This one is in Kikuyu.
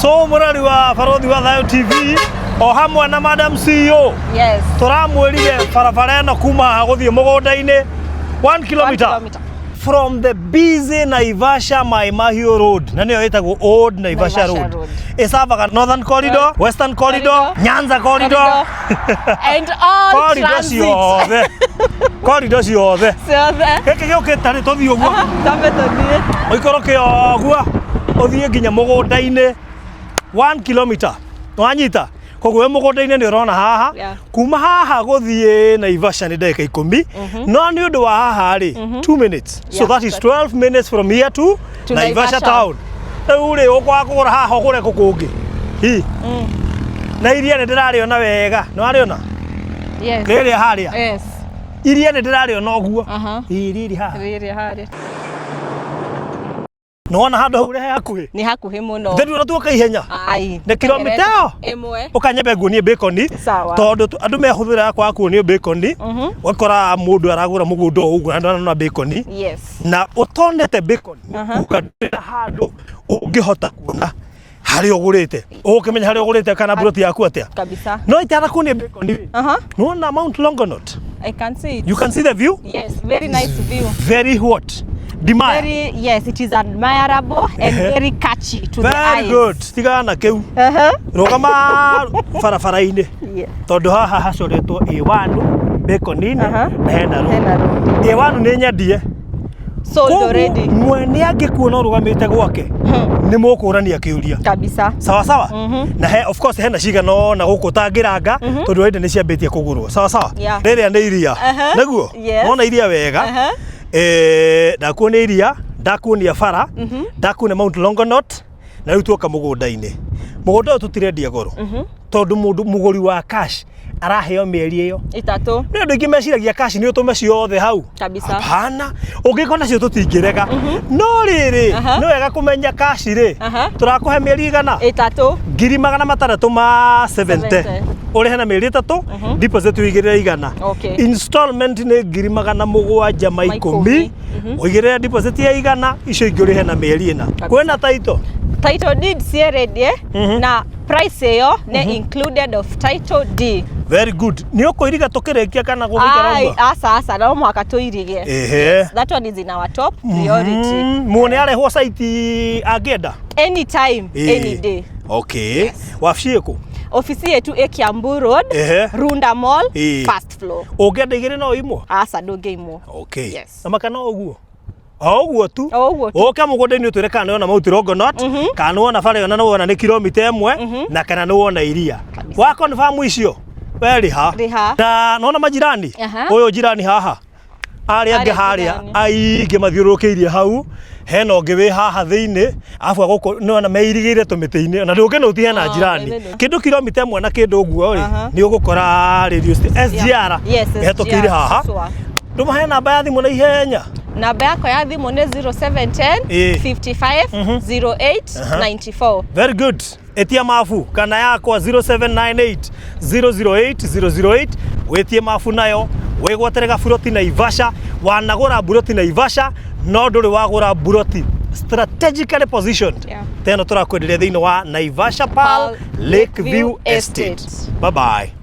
So mũrori wa Barothi wa Thayo TV o hamwe na Madam CEO. Yes. Tũramwĩrire barabara ĩno kuma haha gũthiĩ mũgũnda-inĩ 1 kilometer. Kilometer. From the busy Naivasha Mai Mahiu Road, na nĩyo ĩtagwo Old Naivasha Naivasha Road. Road. Ĩcavaga Northern Corridor, Western Corridor, Nyanza Corridor, And all corridor transit. ciothe. Corridor ciothe. Ciothe. Gĩkĩ gĩũkĩte rĩ, tũthiĩ ũguo. Tambe tũthiĩ. Ũikũrũke ũguo ũthiĩ nginya mũgũnda-inĩ 1 kilometer. Wanyita? Koguo wĩ mũgũnda-inĩ nĩ ũrona haha. Kuma haha gũthiĩ Naivasha nĩ ndagĩka 10, no nĩ ũndũ wa haha rĩ, 2 minutes. So that is 12 minutes from here to Naivasha Naivasha. town. Rĩu rĩ, ũkwaga kũgũra haha ũgũre kũ kũngĩ? Hi. Na iria nĩ ndĩrarĩona wega. Nĩ warĩona? Yes. Rĩrĩa harĩa. Yes. Iria nĩ ndĩrarĩona ũguo. Aha. Ĩ, rĩrĩ haha. Rĩrĩa harĩa. Nĩ wona handũ hau ũrĩa he hakuhĩ? Nĩ hakuhĩ mũno. Ndĩru ona tuoka ihenya. Ai. Nĩ kilomita ĩyo? 1. Ũkanyambe nguonie bacon. Sawa. Tondũ andũ mehũthĩra kwaga kuonio bacon. Ũgakora mũndũ aragũra mũgũnda o ũguo na ndanona bacon. Yes. Na ũtonete bacon ũkandĩra handũ ũngĩhota kuona harĩa ũgũrĩte. Ũgũkĩmenya harĩa ũgũrĩte kana mburoti yaku atĩa. Kabisa. No itanakuonia bacon rĩ. Nĩwona Mount Longonot? I can see it. You can see the view? Yes, very nice view. Very what? Demand. Very, yes, it is admirable and very catchy to the Very eyes. good. Tigana na kĩu. Rũgama barabara-inĩ. Tondũ haha hacoretwo A1 bacon-inĩ na hena road. Hena road. A1 nĩ nyendie. Sold Koguo already. mwene angĩkuona ũrũgamĩte gwake nĩ mũkũrania kĩũria. Kabisa. Sawa sawa. Na he, of course hena cigana ona gũkũ ũtangĩranga tondũ already nĩ ciambĩtie kũgũrwo. Sawa sawa. Rĩrĩa nĩ iria. Nĩguo? Yes. Wona iria wega. Ndakuonia iria, ndakuonia bara, ndakuonia Mount Longonot, na rĩu tuoka mũgũnda-inĩ. Mũgũnda ũyũ tũtirendia goro. Tondũ mũndũ mũgũri wa cash araheo mĩeri ĩyo. 3. Nĩ andũ aingĩ meciragia cash nĩ ũtũme ciothe hau. Kabisa. Hapana. Ũngĩkorwo nacio tũtingĩrega. No rĩrĩ, nĩ wega kũmenya cash rĩ, tũrakũhe mĩeri igana? 3. 670,000. 70. Ũrĩhe na mĩeri 3, deposit ũigĩrĩre 100. Installment nĩ 710,000. Ũigĩrĩre deposit ya 100, icio ingĩ ũrĩhe na mĩeri 4. Kwĩna title? Title deed ciĩ ready na price ĩyo nĩ included of title deed. Very good. Nĩ ũkũiriga tũkĩrĩkia kana gũgĩikara Ai, ũguo? aca aca, no mũhaka tũirige. Ehe. That one is in our top priority. Muone arehwo site angĩenda? Anytime, any day. Okay. Wabici ĩkũ? Ofici yetu ĩ Kiambu Road, Runda Mall, first floor. Ũngĩenda igĩrĩ no imwo? Aca, ndũngĩimwo. Okay. Yes. Na maka no ũguo? O ũguo tu. O ũguo tu. Ũke mũgũnda-inĩ ũtwĩre kana nĩwona Mount Longonot, kana nĩwona bara ĩyo na nĩwona nĩ kilomita 1, na kana nĩwona iria. Wa confirm icio, we rĩha. Rĩha. Na nĩwona majirani? Ũyũ jirani haha. Arĩa angĩ Arĩa harĩa jirani. aingĩ mathiũrũrũkĩirie hau, hena ũngĩ wĩ haha thĩinĩ, arabu gũkũ nĩwona meirigĩire tũmĩtĩ-inĩ, ona ndũngĩnũti hena jirani. Kĩndũ kilomita 1 na kĩndũ ũguo rĩ, nĩ ũgũkora radio SGR ĩhetũkĩire haha. Sure. Ndũmahe namba ya thimũ na ihenya. Namba yakwa ya thimũ nĩ 0710 55 08 94. Very good. Etia mabu kana yakwa 0798 008 008, wĩtie mabu nayo wĩgwatĩre gaburoti Naivasha. Wanagũra buroti Naivasha no ndũrĩ wagũra buroti strategically positioned. Teno tũrakwenderia thĩinĩ wa Naivasha Pearl Pearl Lakeview Lakeview Estate. Estate. Bye bye.